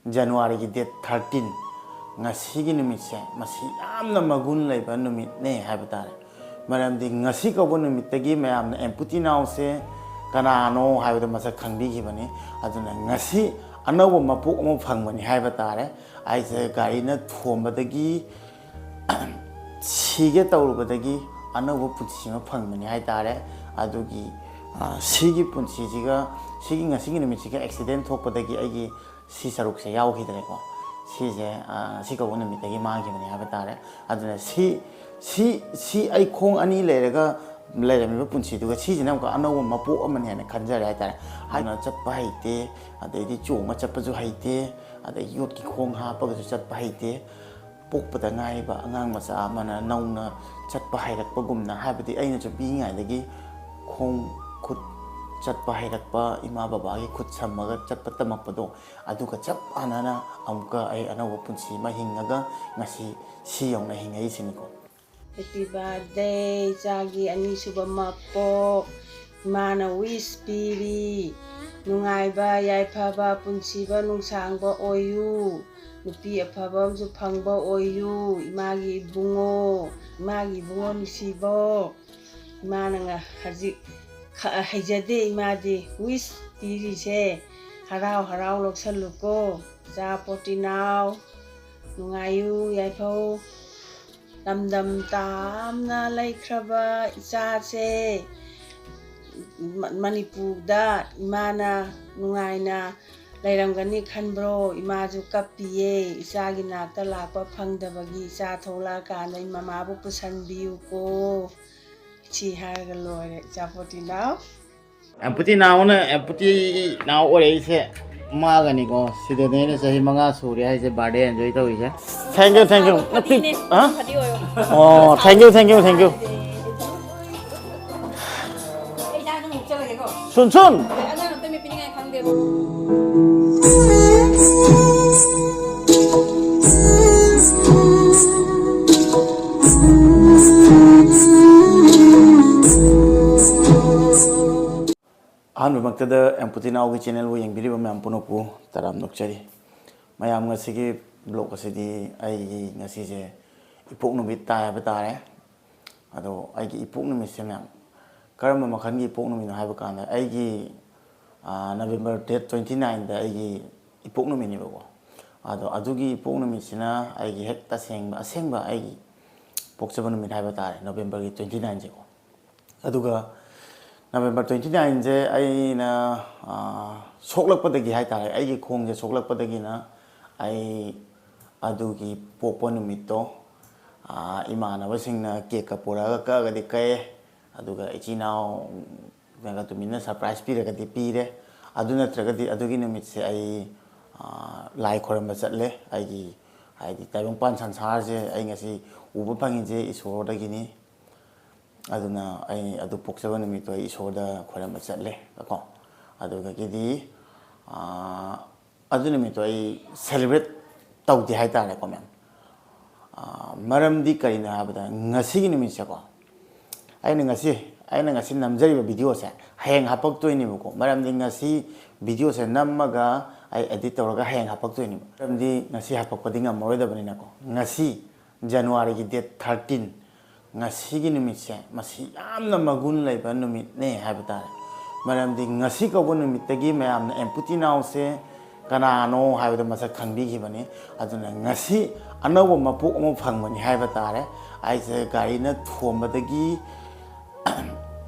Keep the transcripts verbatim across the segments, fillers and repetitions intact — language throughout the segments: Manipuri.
ꯖꯅꯋꯥꯔꯤꯒꯤ ꯗꯦꯠ ꯊꯥꯔꯇꯤꯟ, ꯉꯁꯤꯒꯤ ꯅꯨꯃꯤꯠꯁꯦ, ꯃꯁꯤ ꯌꯥꯝꯅ ꯃꯒꯨꯟ ꯂꯩꯕ ꯅꯨꯃꯤꯠꯅꯦ ꯍꯥꯏꯕ ꯇꯥꯔꯦ꯫ ꯃꯔꯝꯗꯤ ꯉꯁꯤ ꯀꯧꯕ ꯅꯨꯃꯤꯠꯇꯒꯤ ꯃꯌꯥꯝꯅ ꯑꯦꯝꯄꯨꯇꯤ ꯅꯥꯎꯁꯦ ꯀꯅꯥꯅꯣ ꯍꯥꯏꯕꯗꯣ ꯃꯁꯛ ꯈꯪꯕꯤꯈꯤꯕꯅꯤ꯫ ꯑꯗꯨꯅ ꯉꯁꯤ ꯑꯅꯧꯕ ꯃꯄꯣꯛ ꯑꯃ ꯐꯪꯕꯅꯤ ꯍꯥꯏꯕ ꯇꯥꯔꯦ꯫ ꯑꯩꯁꯦ ꯒꯥꯔꯤꯅ ꯊꯣꯝꯕꯗꯒꯤ ꯁꯤꯒꯦ ꯇꯧꯔꯨꯕꯗꯒꯤ ꯑꯅꯧꯕ ꯄꯨꯟꯁꯤ ꯑꯃ ꯐꯪꯕꯅꯤ ꯍꯥꯏ ꯇꯥꯔꯦ꯫ ꯑꯗꯨꯒꯤ, ꯑ, ꯁꯤꯒꯤ ꯄꯨꯟꯁꯤꯁꯤꯒ, ꯁꯤꯒꯤ ꯉꯁꯤꯒꯤ ꯅꯨꯃꯤꯠꯁꯤꯒ ꯑꯦꯛꯁꯤꯗꯦꯟ ꯊꯣꯛꯄꯗꯒꯤ ꯑꯩꯒꯤ ꯁꯤ ꯁꯔꯨꯛꯁꯦ ꯌꯥꯎꯈꯤꯗ꯭ꯔꯦꯀꯣ꯫ ꯁꯤꯁꯦ, ꯑ, ꯁꯤ ꯀꯧꯕ ꯅꯨꯃꯤꯠꯇꯒꯤ ꯃꯥꯡꯈꯤꯕꯅꯤ ꯍꯥꯏꯕ ꯇꯥꯔꯦ꯫ ꯑꯗꯨꯅ ꯁꯤ, ꯁꯤ, ꯁꯤ ꯑꯩ ꯈꯣꯡ ꯑꯅꯤ ꯂꯩꯔꯒ ꯂꯩꯔꯝꯃꯤꯕ ꯄꯨꯟꯁꯤꯗꯨꯒ ꯁꯤꯁꯤꯅ ꯑꯃꯨꯛꯀ ꯑꯅꯧꯕ ꯃꯄꯣꯛ ꯑꯃꯅꯤ ꯍꯥꯏꯅ ꯈꯟꯖꯔꯦ ꯍꯥꯏ ꯇꯥꯔꯦ꯫ ꯍꯥꯟꯅ ꯆꯠꯄ ꯍꯩꯇꯦ, ꯑꯗꯩꯗꯤ ꯆꯣꯡꯉ ꯆꯠꯄꯁꯨ ꯍꯩꯇꯦ, ꯑꯗꯩ ꯌꯣꯠꯀꯤ ꯈꯣꯡ ꯍꯥꯞꯄꯒꯁꯨ ꯆꯠꯄ ꯍꯩꯇꯦ꯫ ꯄꯣꯛꯄꯗ ꯉꯥꯏꯔꯤꯕ ꯑꯉꯥꯡ ꯃꯆꯥ ꯑꯃꯅ ꯅꯧꯅ ꯆꯠꯄ ꯍꯩꯔꯛꯄꯒꯨꯝꯅ, ꯍꯥꯏꯕꯗꯤ ꯑꯩꯅꯁꯨ ꯄꯤꯛꯏꯉꯩꯗꯒꯤ ꯈꯣꯡ ꯈꯨꯠ ꯆꯠꯄ ꯍꯩꯔꯛꯄ, ꯏꯃꯥ ꯕꯕꯥꯒꯤ ꯈꯨꯠ ꯁꯝꯃꯒ ꯆꯠꯄ ꯇꯝꯃꯛꯄꯗꯣ, ꯑꯗꯨꯒ ꯆꯞ ꯃꯥꯟꯅꯅ ꯑꯃꯨꯛꯀ ꯑꯩ ꯑꯅꯧꯕ ꯄꯨꯟꯁꯤ ꯑꯃ ꯍꯤꯡꯉꯒ ꯉꯁꯤ ꯁꯤ ꯌꯧꯅ ꯍꯤꯡꯉꯛꯏꯁꯤꯅꯤꯀꯣ꯫ Happy birthday, ꯏꯆꯥꯒꯤ ꯑꯅꯤꯁꯨꯕ ꯃꯄꯣꯛ꯫ ꯏꯃꯥꯅ wish ꯄꯤꯔꯤ, ꯅꯨꯡꯉꯥꯏꯕ, ꯌꯥꯏꯐꯕ, ꯄꯨꯟꯁꯤꯕ, ꯅꯨꯡꯁꯥꯡꯕ ꯑꯣꯏꯌꯨ꯫ ꯅꯨꯄꯤ ꯑꯐꯕ ꯑꯃꯁꯨ ꯐꯪꯕ ꯑꯣꯏꯌꯨ, ꯏꯃꯥꯒꯤ ꯏꯕꯨꯡꯉꯣ, ꯏꯃꯥꯒꯤ ꯏꯕꯨꯡꯉꯣ ꯅꯨꯡꯁꯤꯕꯣ꯫ ꯏꯃꯥꯅ ꯉ-, ꯍꯧꯖꯤꯛ ꯈ-, ꯍꯩꯖꯗꯦ ꯏꯃꯥꯗꯤ꯫ Wish ꯄꯤꯔꯤꯁꯦ ꯍꯔꯥꯎ ꯍꯔꯥꯎ ꯂꯧꯁꯜꯂꯨꯀꯣ꯫ ꯏꯆꯥ ꯄꯣꯇꯤꯅꯥꯎ, ꯅꯨꯡꯉꯥꯏꯌꯨ ꯌꯥꯏꯐꯧ꯫ ꯂꯝꯗꯝ ꯇꯥꯝꯅ ꯂꯩꯈ꯭ꯔꯕ ꯏꯆꯥꯁꯦ, ꯃ-, ꯃꯅꯤꯄꯨꯔꯗ ꯏꯃꯥꯅ ꯅꯨꯡꯉꯥꯏꯅ ꯂꯩꯔꯝꯒꯅꯤ ꯈꯟꯕ꯭ꯔꯣ? ꯏꯃꯥꯁꯨ ꯀꯞꯄꯤꯌꯦ, ꯏꯆꯥꯒꯤ ꯅꯥꯛꯇ ꯂꯥꯛꯄ ꯐꯪꯗꯕꯒꯤ꯫ ꯏꯆꯥ ꯊꯣꯛꯂꯛꯑꯀꯥꯟꯗ ꯑꯩ ꯃꯃꯥꯕꯨ ꯄꯨꯁꯟꯕꯤꯌꯨꯀꯣ꯫ ꯁꯤ ꯍꯥꯏꯔꯒ ꯂꯣꯏꯔꯦ, ꯏꯆꯥ ꯄꯣꯇꯤꯅꯥꯎ꯫ ꯑꯦꯝꯄꯨꯇꯤ ꯅꯥꯎꯅ, ꯑꯦꯝꯄꯨꯇꯤ ꯅꯥꯎ ꯑꯣꯏꯔꯛꯏꯁꯦ ꯃꯥꯒꯅꯤꯀꯣ꯫ ꯁꯤꯗꯅꯦ ꯑꯩꯅ ꯆꯍꯤ ꯃꯉꯥ ꯁꯨꯔꯦ ꯍꯥꯏꯁꯦ, birthday enjoy ꯇꯧꯔꯤꯁꯦ꯫ Thank you, thank you. ꯅꯨꯄꯤ, ꯐꯗꯤꯅꯦ, ꯍꯥ? ꯐꯗꯤ ꯑꯣꯏꯌꯣ꯫ ꯑꯣ, thank you, thank you, thank you. ꯑꯩ ꯏꯆꯥ ꯑꯗꯨꯝ ꯆꯠꯂꯒꯦꯀꯣ꯫ ꯁꯨꯟ, ꯁꯨꯟ꯫ ꯑꯉꯥꯡ ꯑꯝꯇ ꯃꯤ ꯄꯤꯅꯤꯡꯉꯥꯏ ꯈꯪꯗꯦꯕ꯫ ꯑꯍꯥꯟꯕꯃꯛꯇꯗ ꯑꯦꯝꯄꯨꯇꯤ ꯅꯥꯎꯒꯤ channelꯕꯨ ꯌꯦꯡꯕꯤꯔꯤꯕ ꯃꯌꯥꯝ ꯄꯨꯝꯅꯃꯛꯄꯨ ꯇꯔꯥꯝꯅ ꯑꯣꯛꯆꯔꯤ꯫ ꯃꯌꯥꯝ, ꯉꯁꯤꯒꯤ ꯕ꯭ꯂꯣꯒ ꯑꯁꯤꯗꯤ ꯑꯩꯒꯤ ꯉꯁꯤꯁꯦ ꯏꯄꯣꯛ ꯅꯨꯃꯤꯠ ꯇꯥꯏ ꯍꯥꯏꯕ ꯇꯥꯔꯦ꯫ ꯑꯗꯣ ꯑꯩꯒꯤ ꯏꯄꯣꯛ ꯅꯨꯃꯤꯠꯁꯦ, ꯃꯌꯥꯝ, ꯀꯔꯝꯕ ꯃꯈꯜꯒꯤ ꯏꯄꯣꯛ ꯅꯨꯃꯤꯠꯅꯣ ꯍꯥꯏꯕ ꯀꯥꯟꯗ, ꯑꯩꯒꯤ, ꯑꯥ, ꯅꯕꯦꯝꯕꯔ ꯗꯦꯠ ꯇ꯭ꯋꯦꯟꯇꯤ ꯅꯥꯏꯟꯗ ꯑꯩꯒꯤ ꯏꯄꯣꯛ ꯅꯨꯃꯤꯠꯅꯦꯕꯀꯣ꯫ ꯑꯗꯣ ꯑꯗꯨꯒꯤ ꯏꯄꯣꯛ ꯅꯨꯃꯤꯠꯁꯤꯅ ꯑꯩꯒꯤ ꯍꯦꯛ ꯇꯁꯦꯡꯕ, ꯑꯁꯦꯡꯕ ꯑꯩꯒꯤ ꯄꯣꯛꯆꯕ ꯅꯨꯃꯤꯠ ꯍꯥꯏꯕ ꯇꯥꯔꯦ, ꯅꯕꯦꯝꯕꯔꯒꯤ ꯇ꯭ꯋꯦꯟꯇꯤ ꯅꯥꯏꯟꯁꯦꯀꯣ꯫ ꯑꯗꯨꯒ ꯅꯕꯦꯝꯕꯔ ꯇ꯭ꯋꯦꯟꯇꯤ ꯅꯥꯏꯟꯁꯦ ꯑꯩꯅ, ꯑꯥ, ꯁꯣꯛꯂꯛꯄꯗꯒꯤ ꯍꯥꯏ ꯇꯥꯔꯦ, ꯑꯩꯒꯤ ꯈꯣꯡꯁꯦ ꯁꯣꯛꯂꯛꯄꯗꯒꯤꯅ ꯑꯩ ꯑꯗꯨꯒꯤ ꯄꯣꯛꯄ ꯅꯨꯃꯤꯠꯇꯣ, ꯑꯥ, ꯏꯃꯥꯟꯅꯕꯁꯤꯡꯅ ꯀꯦꯛꯀ ꯄꯨꯔꯛꯑꯒ ꯀꯛꯑꯒꯗꯤ ꯀꯛꯑꯦ, ꯑꯗꯨꯒ ꯏꯆꯤꯟ ꯏꯅꯥꯎꯅꯒ ꯇꯨꯃꯤꯟꯅ ꯁꯔꯄ꯭ꯔꯥꯏꯖ ꯄꯤꯔꯒꯗꯤ ꯄꯤꯔꯦ꯫ ꯑꯗꯨ ꯅꯠꯇ꯭ꯔꯒꯗꯤ ꯑꯗꯨꯒꯤ ꯅꯨꯃꯤꯠꯁꯦ ꯑꯩ, ꯑꯥ, ꯂꯥꯏ ꯈꯣꯏꯔꯝꯕ ꯆꯠꯂꯦ꯫ ꯑꯩꯒꯤ, ꯍꯥꯏꯗꯤ, ꯇꯥꯏꯕꯪꯄꯥꯟ ꯁꯪꯁꯥꯔꯁꯦ ꯑꯩ ꯉꯁꯤ ꯎꯕ ꯐꯪꯉꯤꯁꯦ ꯏꯁꯣꯔꯗꯒꯤꯅꯤ꯫ ꯑꯗꯨꯅ ꯑꯩ ꯑꯗꯨ ꯄꯣꯛꯆꯕ ꯅꯨꯃꯤꯠꯇꯣ ꯑꯩ ꯏꯁꯣꯔꯗ ꯈꯣꯏꯔꯝꯕ ꯆꯠꯂꯦ ꯀꯣ꯫ ꯑꯗꯨꯗꯒꯤꯗꯤ, ꯑꯥ, ꯑꯗꯨ ꯅꯨꯃꯤꯠꯇꯣ ꯑꯩ ꯁꯦꯂꯦꯕ꯭ꯔꯦꯠ ꯇꯧꯗꯦ ꯍꯥꯏ ꯇꯥꯔꯦꯀꯣ, ꯃꯌꯥꯝ꯫ ꯑꯥ, ꯃꯔꯝꯗꯤ ꯀꯔꯤꯅꯣ ꯍꯥꯏꯕꯗ, ꯉꯁꯤꯒꯤ ꯅꯨꯃꯤꯠꯁꯦꯀꯣ, ꯑꯩꯅ ꯉꯁꯤ, ꯑꯩꯅ ꯉꯁꯤ ꯅꯝꯖꯔꯤꯕ ꯚꯤꯗꯤꯑꯣꯁꯦ ꯍꯌꯦꯡ ꯍꯥꯄꯛꯇꯣꯏꯅꯦꯕꯀꯣ꯫ ꯃꯔꯝꯗꯤ ꯉꯁꯤ ꯚꯤꯗꯤꯑꯣꯁꯦ ꯅꯝꯃꯒ ꯑꯩ ꯑꯦꯗꯤꯠ ꯇꯧꯔꯒ ꯍꯌꯦꯡ ꯍꯥꯄꯛꯇꯣꯏꯅꯦꯕ꯫ ꯃꯔꯝꯗꯤ ꯉꯁꯤ ꯍꯥꯄꯛꯄꯗꯤ ꯉꯝꯃꯔꯣꯏꯗꯕꯅꯤꯅꯀꯣ꯫ ꯉꯁꯤ ꯖꯅꯋꯥꯔꯤꯒꯤ ꯗꯦꯠ ꯊꯥꯔꯇꯤꯟ, ꯉꯁꯤꯒꯤ ꯅꯨꯃꯤꯠꯁꯦ, ꯃꯁꯤ ꯌꯥꯝꯅ ꯃꯒꯨꯟ ꯂꯩꯕ ꯅꯨꯃꯤꯠꯅꯦ ꯍꯥꯏꯕ ꯇꯥꯔꯦ꯫ ꯃꯔꯝꯗꯤ ꯉꯁꯤ ꯀꯧꯕ ꯅꯨꯃꯤꯠꯇꯒꯤ ꯃꯌꯥꯝꯅ ꯑꯦꯝꯄꯨꯇꯤ ꯅꯥꯎꯁꯦ ꯀꯅꯥꯅꯣ ꯍꯥꯏꯕꯗꯣ ꯃꯁꯛ ꯈꯪꯕꯤꯈꯤꯕꯅꯤ꯫ ꯑꯗꯨꯅ ꯉꯁꯤ ꯑꯅꯧꯕ ꯃꯄꯣꯛ ꯑꯃ ꯐꯪꯕꯅꯤ ꯍꯥꯏꯕ ꯇꯥꯔꯦ꯫ ꯑꯩꯁꯦ ꯒꯥꯔꯤꯅ ꯊꯣꯝꯕꯗꯒꯤ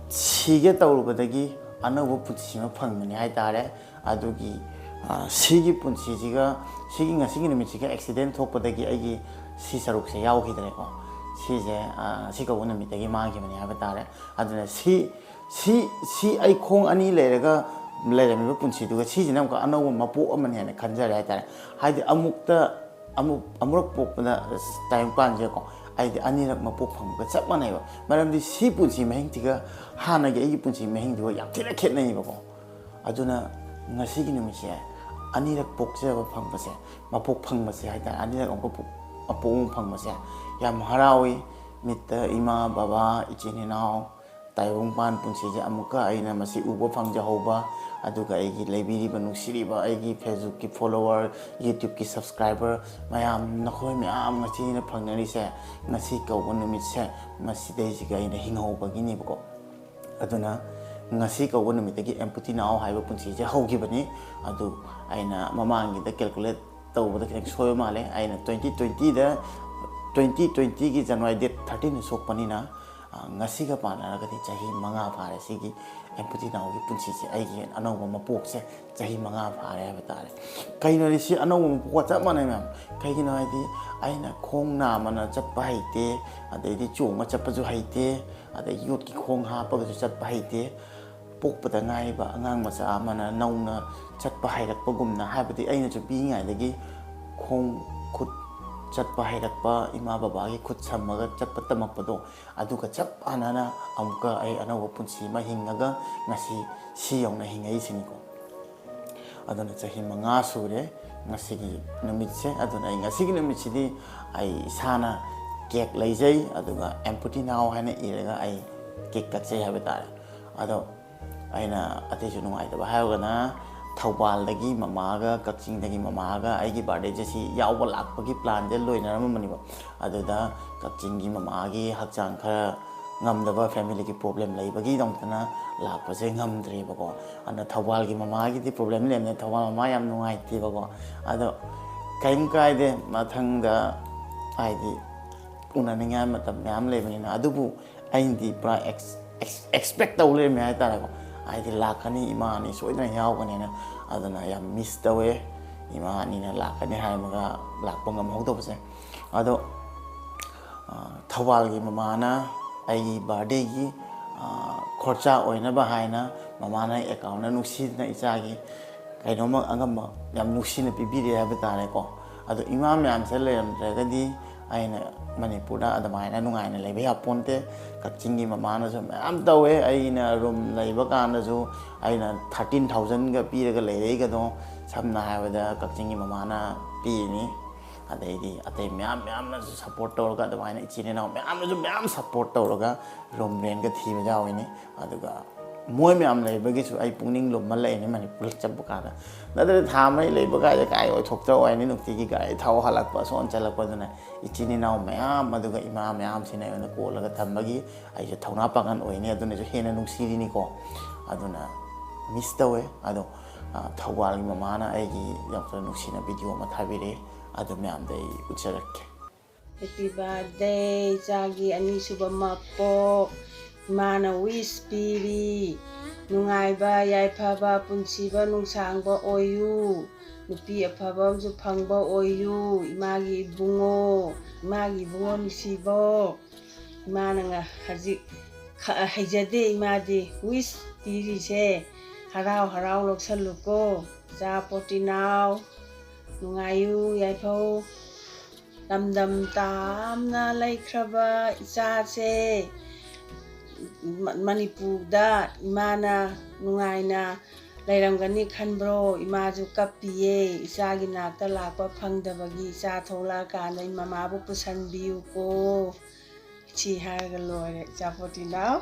ꯁꯤꯒꯦ ꯇꯧꯔꯨꯕꯗꯒꯤ ꯑꯅꯧꯕ ꯄꯨꯟꯁꯤ ꯑꯃ ꯐꯪꯕꯅꯤ ꯍꯥꯏ ꯇꯥꯔꯦ꯫ ꯑꯗꯨꯒꯤ, ꯑ, ꯁꯤꯒꯤ ꯄꯨꯟꯁꯤꯁꯤꯒ, ꯁꯤꯒꯤ ꯉꯁꯤꯒꯤ ꯅꯨꯃꯤꯠꯁꯤꯒ ꯑꯦꯛꯁꯤꯗꯦꯟ ꯊꯣꯛꯄꯗꯒꯤ ꯑꯩꯒꯤ ꯁꯤ ꯁꯔꯨꯛꯁꯦ ꯌꯥꯎꯈꯤꯗ꯭ꯔꯦꯀꯣ꯫ ꯁꯤꯁꯦ, ꯑ, ꯁꯤ ꯀꯧꯕ ꯅꯨꯃꯤꯠꯇꯒꯤ ꯃꯥꯡꯈꯤꯕꯅꯤ ꯍꯥꯏꯕ ꯇꯥꯔꯦ꯫ ꯑꯗꯨꯅ ꯁꯤ, ꯁꯤ, ꯁꯤ ꯑꯩ ꯈꯣꯡ ꯑꯅꯤ ꯂꯩꯔꯒ ꯂꯩꯔꯝꯃꯤꯕ ꯄꯨꯟꯁꯤꯗꯨꯒ ꯁꯤꯁꯤꯅ ꯑꯃꯨꯛꯀ ꯑꯅꯧꯕ ꯃꯄꯣꯛ ꯑꯃꯅꯤ ꯍꯥꯏꯅ ꯈꯟꯖꯔꯦ ꯍꯥꯏ ꯇꯥꯔꯦ꯫ ꯍꯥꯏꯗꯤ ꯑꯃꯨꯛꯇ, ꯑꯃꯨꯛ, ꯑꯃꯨꯔꯛ ꯄꯣꯛꯄꯗ ꯇꯥꯏꯕꯪꯄꯥꯟꯁꯦꯀꯣ, ꯑꯩꯗꯤ ꯑꯅꯤꯔꯛ ꯃꯄꯣꯛ ꯐꯪꯕꯒ ꯆꯞ ꯃꯥꯟꯅꯩꯕ꯫ ꯃꯔꯝꯗꯤ ꯁꯤ ꯄꯨꯟꯁꯤ ꯃꯍꯤꯡꯁꯤꯒ ꯍꯥꯟꯅꯒꯤ ꯑꯩꯒꯤ ꯄꯨꯟꯁꯤ ꯃꯍꯤꯡꯗꯨꯒ ꯌꯥꯝ ꯊꯤꯅ ꯈꯦꯠꯅꯩꯌꯦꯕꯀꯣ꯫ ꯑꯗꯨꯅ ꯉꯁꯤꯒꯤ ꯅꯨꯃꯤꯠꯁꯦ ꯑꯅꯤꯔꯛ ꯄꯣꯛꯆꯕ ꯐꯪꯕꯁꯦ, ꯃꯄꯣꯛ ꯐꯪꯕꯁꯦ ꯍꯥꯏ ꯇꯥꯔꯦ, ꯑꯅꯤꯔꯛ ꯑꯃꯨꯛꯀ ꯄꯣꯛ-, ꯃꯄꯣꯛ ꯑꯃ ꯐꯪꯕꯁꯦ ꯌꯥꯝ ꯍꯔꯥꯎꯏ꯫ ꯃꯤꯠꯇ ꯏꯃꯥ, ꯕꯕꯥ, ꯏꯆꯤꯟ ꯏꯅꯥꯎ, ꯇꯥꯏꯕꯪꯄꯥꯟ ꯄꯨꯟꯁꯤꯁꯦ ꯑꯃꯨꯛꯀ ꯑꯩꯅ ꯃꯁꯤ ꯎꯕ ꯐꯪꯖꯍꯧꯕ, ꯑꯗꯨꯒ ꯑꯩꯒꯤ ꯂꯩꯕꯤꯔꯤꯕ, ꯅꯨꯡꯁꯤꯔꯤꯕ ꯑꯩꯒꯤ Facebook-ꯀꯤ follower, YouTube-ꯀꯤ subscriber ꯃꯌꯥꯝ, ꯅꯈꯣꯏ ꯃꯌꯥꯝ ꯉꯁꯤ ꯑꯩꯅ ꯐꯪꯅꯔꯤꯁꯦ, ꯉꯁꯤ ꯀꯧꯕ ꯅꯨꯃꯤꯠꯁꯦ, ꯃꯁꯤꯗꯩꯁꯤꯒ ꯑꯩꯅ ꯍꯤꯡꯍꯧꯕꯒꯤꯅꯦꯕꯀꯣ꯫ ꯑꯗꯨꯅ ꯉꯁꯤ ꯀꯧꯕ ꯅꯨꯃꯤꯠꯇꯒꯤ ꯑꯦꯝꯄꯇꯤ ꯅꯥꯎ ꯍꯥꯏꯕ ꯄꯨꯟꯁꯤꯁꯦ ꯍꯧꯈꯤꯕꯅꯤ꯫ ꯑꯗꯨ ꯑꯩꯅ ꯃꯃꯥꯡꯒꯤꯗ calculate ꯇꯧꯕꯗ ꯈꯤꯇꯪ ꯁꯣꯏꯕ ꯃꯥꯜꯂꯦ꯫ ꯑꯩꯅ twenty twenty-ꯗ, twenty twenty-ꯒꯤ January date thirteen-ꯗ ꯁꯣꯛꯄꯅꯤꯅ, ꯑ, ꯉꯁꯤꯒ ꯄꯥꯟꯅꯔꯒꯗꯤ ꯆꯍꯤ ꯃꯉꯥ ꯐꯥꯔꯦ ꯁꯤꯒꯤ ꯑꯦꯝꯄꯇꯤ ꯅꯥꯎꯒꯤ ꯄꯨꯟꯁꯤꯁꯦ, ꯑꯩꯒꯤ ꯑꯅꯧꯕ ꯃꯄꯣꯛꯁꯦ ꯆꯍꯤ ꯃꯉꯥ ꯐꯥꯔꯦ ꯍꯥꯏꯕ ꯇꯥꯔꯦ꯫ ꯀꯩꯅꯣꯗꯤ ꯁꯤ ꯑꯅꯧꯕ ꯃꯄꯣꯛꯀ ꯆꯞ ꯃꯥꯟꯅꯩ ꯃꯌꯥꯝ꯫ ꯀꯩꯒꯤꯅꯣ ꯍꯥꯏꯗꯤ, ꯑꯩꯅ ꯈꯣꯡ ꯅꯥꯝꯃꯅ ꯆꯠꯄ ꯍꯩꯇꯦ, ꯑꯗꯩꯗꯤ ꯆꯣꯡꯉ ꯆꯠꯄꯁꯨ ꯍꯩꯇꯦ, ꯑꯗꯩ ꯌꯣꯠꯀꯤ ꯈꯣꯡ ꯍꯥꯞꯄꯒꯁꯨ ꯆꯠꯄ ꯍꯩꯇꯦ꯫ ꯄꯣꯛꯄꯗ ꯉꯥꯏꯔꯤꯕ ꯑꯉꯥꯡ ꯃꯆꯥ ꯑꯃꯅ ꯅꯧꯅ ꯆꯠꯄ ꯍꯩꯔꯛꯄꯒꯨꯝꯅ, ꯍꯥꯏꯕꯗꯤ ꯑꯩꯅꯁꯨ ꯄꯤꯛꯏꯉꯩꯗꯒꯤ ꯈꯣꯡ ꯈꯨꯠ ꯆꯠꯄ ꯍꯩꯔꯛꯄ, ꯏꯃꯥ ꯕꯕꯥꯒꯤ ꯈꯨꯠ ꯁꯝꯃꯒ ꯆꯠꯄ ꯇꯝꯃꯛꯄꯗꯣ, ꯑꯗꯨꯒ ꯆꯞ ꯃꯥꯟꯅꯅ ꯑꯃꯨꯛꯀ ꯑꯩ ꯑꯅꯧꯕ ꯄꯨꯟꯁꯤ ꯑꯃ ꯍꯤꯡꯉꯒ ꯉꯁꯤ ꯁꯤ ꯌꯧꯅ ꯍꯤꯡꯉꯛꯏꯁꯤꯅꯤꯀꯣ꯫ ꯑꯗꯨꯅ ꯆꯍꯤ ꯃꯉꯥ ꯁꯨꯔꯦ ꯉꯁꯤꯒꯤ ꯅꯨꯃꯤꯠꯁꯦ꯫ ꯑꯗꯨꯅ ꯑꯩ ꯉꯁꯤꯒꯤ ꯅꯨꯃꯤꯠꯁꯤꯗꯤ ꯑꯩ ꯏꯁꯥꯅ cake ꯂꯩꯖꯩ, ꯑꯗꯨꯒ ꯑꯦꯝꯄꯇꯤ ꯅꯥꯎ ꯍꯥꯏꯅ ꯏꯔꯒ ꯑꯩ cake ꯀꯛꯆꯩ ꯍꯥꯏꯕ ꯇꯥꯔꯦ꯫ ꯑꯗꯣ ꯑꯩꯅ ꯑꯇꯩꯁꯨ ꯅꯨꯡꯉꯥꯏꯇꯕ ꯍꯥꯏꯔꯒꯅ, ꯊꯧꯕꯥꯜꯗꯒꯤ ꯃꯃꯥꯒ ꯀꯛꯆꯤꯡꯗꯒꯤ ꯃꯃꯥꯒ ꯑꯩꯒꯤ birthday-ꯁꯦ ꯁꯤ ꯌꯥꯎꯕ ꯂꯥꯛꯄꯒꯤ plan-ꯁꯦ ꯂꯣꯏꯅꯔꯝꯃꯕꯅꯦꯕ꯫ ꯑꯗꯨꯗ ꯀꯛꯆꯤꯡꯒꯤ ꯃꯃꯥꯒꯤ ꯍꯛꯆꯥꯡ ꯈꯔ ꯉꯝꯗꯕ, family-ꯒꯤ problem ꯂꯩꯕꯒꯤꯗꯃꯛꯇꯅ ꯂꯥꯛꯄꯁꯦ ꯉꯝꯗ꯭ꯔꯦꯕꯀꯣ꯫ ꯑꯗꯨꯅ ꯊꯧꯕꯥꯜꯒꯤ ꯃꯃꯥꯒꯤꯗꯤ problem ꯂꯩꯕꯅꯤꯅ ꯊꯧꯕꯥꯜ ꯃꯃꯥ ꯌꯥꯝ ꯅꯨꯡꯉꯥꯏꯇꯦꯕꯀꯣ꯫ ꯑꯗꯣ ꯀꯔꯤꯝ ꯀꯥꯏꯗꯦ, ꯃꯊꯪꯗ ꯍꯥꯏꯗꯤ ꯎꯅꯅꯤꯡꯉꯥꯏ ꯃꯇꯝ ꯃꯌꯥꯝ ꯂꯩꯕꯅꯤꯅ꯫ ꯑꯗꯨꯕꯨ ꯑꯩꯅꯗꯤ ꯄꯨꯔꯥ ex-, ex-, expect ꯇꯧ ꯂꯩꯔꯝꯃꯦ ꯍꯥꯏꯇꯥꯔꯦꯀꯣ꯫ ꯍꯥꯏꯗꯤ ꯂꯥꯛꯀꯅꯤ, ꯏꯃꯥ ꯑꯅꯤ ꯁꯣꯏꯗꯅ ꯌꯥꯎꯒꯅꯦꯅ꯫ ꯑꯗꯨꯅ ꯌꯥꯝ miss ꯇꯧꯋꯦ, ꯏꯃꯥ ꯑꯅꯤꯅ ꯂꯥꯛꯀꯅꯤ ꯍꯥꯏꯔꯝꯃꯒ ꯂꯥꯛꯄ ꯉꯝꯍꯧꯗꯕꯁꯦ꯫ ꯑꯗꯣ, ꯑ, ꯊꯧꯕꯥꯜꯒꯤ ꯃꯃꯥꯅ ꯑꯩꯒꯤ birthday-ꯒꯤ, ꯑ, ꯈꯣꯔꯆꯥ ꯑꯣꯏꯅꯕ ꯍꯥꯏꯅ ꯃꯃꯥꯅ account-ꯅ ꯅꯨꯡꯁꯤꯗꯅ ꯏꯆꯥꯒꯤ ꯀꯩꯅꯣꯝꯃ ꯑꯉꯝꯕ ꯌꯥꯝ ꯅꯨꯡꯁꯤꯅ ꯄꯤꯕꯤꯔꯦ ꯍꯥꯏꯕ ꯇꯥꯔꯦꯀꯣ꯫ ꯑꯗꯣ ꯏꯃꯥ ꯃꯌꯥꯝꯁꯦ ꯂꯩꯔꯝꯗ꯭ꯔꯒꯗꯤ ꯑꯩꯅ ꯃꯅꯤꯄꯨꯔꯗ ꯑꯗꯨꯃꯥꯏꯅ ꯅꯨꯡꯉꯥꯏꯅ ꯂꯩꯕ ꯌꯥꯄꯣꯟꯇꯦ꯫ ꯀꯛꯆꯤꯡꯒꯤ ꯃꯃꯥꯅꯁꯨ ꯃꯌꯥꯝ ꯇꯧꯋꯦ꯫ ꯑꯩꯅ room ꯂꯩꯕ ꯀꯥꯟꯗꯁꯨ ꯑꯩꯅ thirteen thousand-ꯒ ꯄꯤꯔꯒ ꯂꯩꯔꯛꯏꯒꯗꯣ, ꯁꯝꯅ ꯍꯥꯏꯔꯕꯗ ꯀꯛꯆꯤꯡꯒꯤ ꯃꯃꯥꯅ ꯄꯤꯔꯤꯅꯤ꯫ ꯑꯗꯩꯗꯤ ꯑꯇꯩ ꯃꯌꯥꯝ ꯃꯌꯥꯝꯅꯁꯨ support ꯇꯧꯔꯒ, ꯑꯗꯨꯃꯥꯏꯅ ꯏꯆꯤꯟ ꯏꯅꯥꯎ ꯃꯌꯥꯝꯅꯁꯨ ꯃꯌꯥꯝ support ꯇꯧꯔꯒ room rent-ꯀ ꯊꯤꯕ ꯌꯥꯎꯔꯤꯅꯤ꯫ ꯑꯗꯨꯒ ꯃꯣꯏ ꯃꯌꯥꯝ ꯂꯩꯕꯒꯤꯁꯨ ꯑꯩ ꯄꯨꯛꯅꯤꯡ ꯂꯨꯝꯃ ꯂꯩꯅꯤ ꯃꯅꯤꯄꯨꯔ ꯆꯠꯄ ꯀꯥꯟꯗ꯫ ꯅꯠꯇ꯭ꯔꯗꯤ ꯊꯥ ꯃꯔꯤ ꯂꯩꯕ ꯀꯥꯏꯁꯦ ꯀꯥꯏ ꯑꯣꯏꯊꯣꯛꯇ꯭ꯔ ꯑꯣꯏꯅꯤ, ꯅꯨꯡꯇꯤꯒꯤ ꯒꯥꯔꯤ ꯊꯥꯎ ꯍꯜꯂꯛꯄ ꯑꯁꯣꯟ ꯆꯠꯂꯛꯄꯗꯨꯅ꯫ ꯏꯆꯤꯟ ꯏꯅꯥꯎ ꯃꯌꯥꯝ ꯑꯗꯨꯒ ꯏꯃꯥ ꯃꯌꯥꯝꯁꯤꯅ ꯑꯩꯉꯣꯟꯗ ꯀꯣꯜꯂꯒ ꯊꯝꯕꯒꯤ ꯑꯩꯁꯨ ꯊꯧꯅꯥ ꯄꯥꯡꯒꯜ ꯑꯣꯏꯅꯤ, ꯑꯗꯨꯅꯁꯨ ꯍꯦꯟꯅ ꯅꯨꯡꯁꯤꯔꯤꯅꯤꯀꯣ꯫ ꯑꯗꯨꯅ ꯃꯤꯁ ꯇꯧꯋꯦ꯫ ꯑꯗꯣ ꯊꯧꯕꯥꯜꯒꯤ ꯃꯃꯥꯅ ꯑꯩꯒꯤ ꯌꯥꯝꯅ ꯅꯨꯡꯁꯤꯅ ꯚꯤꯗꯤꯑꯣ ꯑꯃ ꯊꯥꯕꯤꯔꯛꯑꯦ, ꯑꯗꯨ ꯃꯌꯥꯝꯗ ꯑꯩ ꯎꯠꯆꯔꯛꯀꯦ꯫ Happy birthday ꯏꯆꯥꯒꯤ ꯑꯅꯤꯁꯨꯕ ꯃꯄꯣꯛ꯫ ꯏꯃꯥꯅ ꯋꯤꯁ ꯄꯤꯔꯤ, ꯅꯨꯡꯉꯥꯏꯕ ꯌꯥꯏꯐꯕ ꯄꯨꯟꯁꯤꯕ ꯅꯨꯡꯁꯥꯡꯕ ꯑꯣꯏꯌꯨ, ꯅꯨꯄꯤ ꯑꯐꯕ ꯑꯃꯁꯨ ꯐꯪꯕ ꯑꯣꯏꯌꯨ꯫ ꯏꯃꯥꯒꯤ ꯏꯕꯨꯡꯉꯣ, ꯏꯃꯥꯒꯤ ꯏꯕꯨꯡꯉꯣ ꯅꯨꯡꯁꯤꯕꯣ꯫ ꯏꯃꯥꯅ ꯉ- ꯍꯧꯖꯤꯛ ꯈ- ꯍꯩꯖꯗꯦ ꯏꯃꯥꯗꯤ꯫ ꯋꯤꯁ ꯄꯤꯔꯤꯁꯦ ꯍꯔꯥꯎ ꯍꯔꯥꯎ ꯂꯧꯁꯜꯂꯨꯀꯣ꯫ ꯏꯆꯥ ꯄꯣꯇꯤꯅꯥꯎ, ꯅꯨꯡꯉꯥꯏꯌꯨ ꯌꯥꯏꯐꯧ꯫ ꯂꯝꯗꯝ ꯇꯥꯝꯅ ꯂꯩꯈ꯭ꯔꯕ ꯏꯆꯥꯁꯦ ꯃꯅꯤꯄꯨꯔꯗ ꯏꯃꯥꯅ ꯅꯨꯡꯉꯥꯏꯅ ꯂꯩꯔꯝꯒꯅꯤ ꯈꯟꯕ꯭ꯔꯣ? ꯏꯃꯥꯁꯨ ꯀꯞꯄꯤꯌꯦ, ꯏꯆꯥꯒꯤ ꯅꯥꯛꯇ ꯂꯥꯛꯄ ꯐꯪꯗꯕꯒꯤ꯫ ꯏꯆꯥ ꯊꯣꯛꯂꯛꯑꯀꯥꯟꯗ ꯃꯃꯥꯕꯨ ꯄꯨꯁꯟꯕꯤꯌꯨꯀꯣ꯫ ꯁꯤ ꯍꯥꯏꯔꯒ ꯂꯣꯏꯔꯦ ꯏꯆꯥ ꯄꯣꯇꯤꯅꯥꯎ꯫